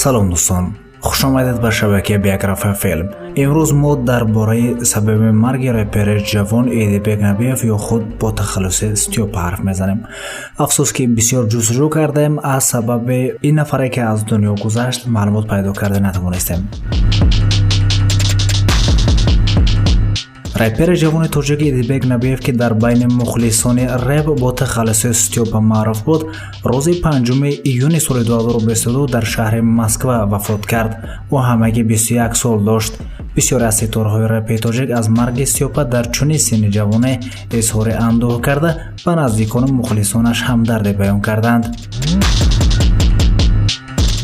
Салом, дӯстон, хушомадед ба шабакаи Биография Филм. Имрӯз мо дар бораи сабаби марги репери ҷавон Идибек Набиев ё худ бо тахаллуси Стёпа ҳарф мезанем. Афсӯс, ки бисёр ҷустуҷӯ кардем, аз сабаби ин нафаре, ки аз дунё гузашт, маълумот пайдо карда натавонистем. Репери ҷавони тоҷик Идибек Набиев, ки дар байни мухлисони реп бо тахаллуси Стёпа маъруф буд, рӯзи 5 июни соли 2022 дар шаҳри Москва вафот кард. Ӯ ҳамагӣ 21 сол дошт. Бисёре аз ситораҳои репи тоҷик аз марги Стёпа дар чунин синни ҷавонӣ изҳори андӯҳ карда, ба наздикону мухлисонаш ҳамдардӣ баён карданд.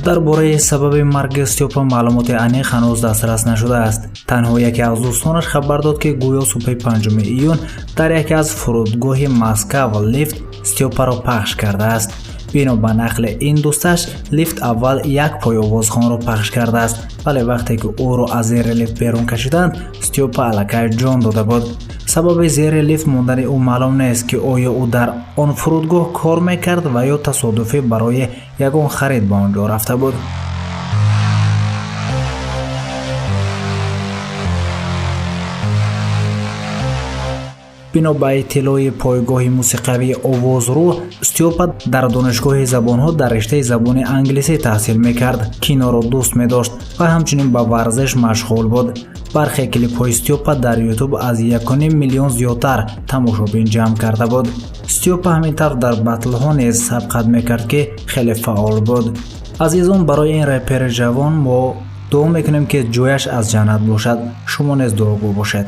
Дар бораи сабаби марги Стёпа маълумоти аниқ ҳанӯз дастрас нашудааст. Танҳо яке аз дӯстонаш хабар дод, ки гӯё субҳи 5 июн дар яке аз фурудгоҳи Москав лифт Стёпаро пахш кардааст. Бино ба нақли ин дӯсташ, лифт аввал як пои овозхонро пахш кардааст, вале вақте ки ӯро аз зери лифт берун кашиданд, Стёпа аллакай ҷон дода буд. Сабаби зери лифт мондани ӯ маълум нест, ки оё ӯ дар он фурудгоҳ кор мекард ва ё тасодуфӣ барои ягон харид ба он ҷо рафта буд. Бино ба иттилои пойгоҳи мусиқавии Овозрӯ, Стёпа дар Донишгоҳи забонҳо дар риштаи забони англисӣ таҳсил мекард, киноро дӯст медошт ва ҳамчунин ба варзиш машғул буд. Бархе клипҳои Стёпа дар Ютуб аз 1,5 миллион зиёдтар тамошобин ҷамъ карда буд. Стёпа ҳамин тавр дар батлҳо низ сабқат мекард, ки хеле фаъол буд. Азизон, барои ин репери ҷавон мо дуо мекунем, ки ҷояш аз ҷаннат бошад. Шумо низ дуогӯ бошед.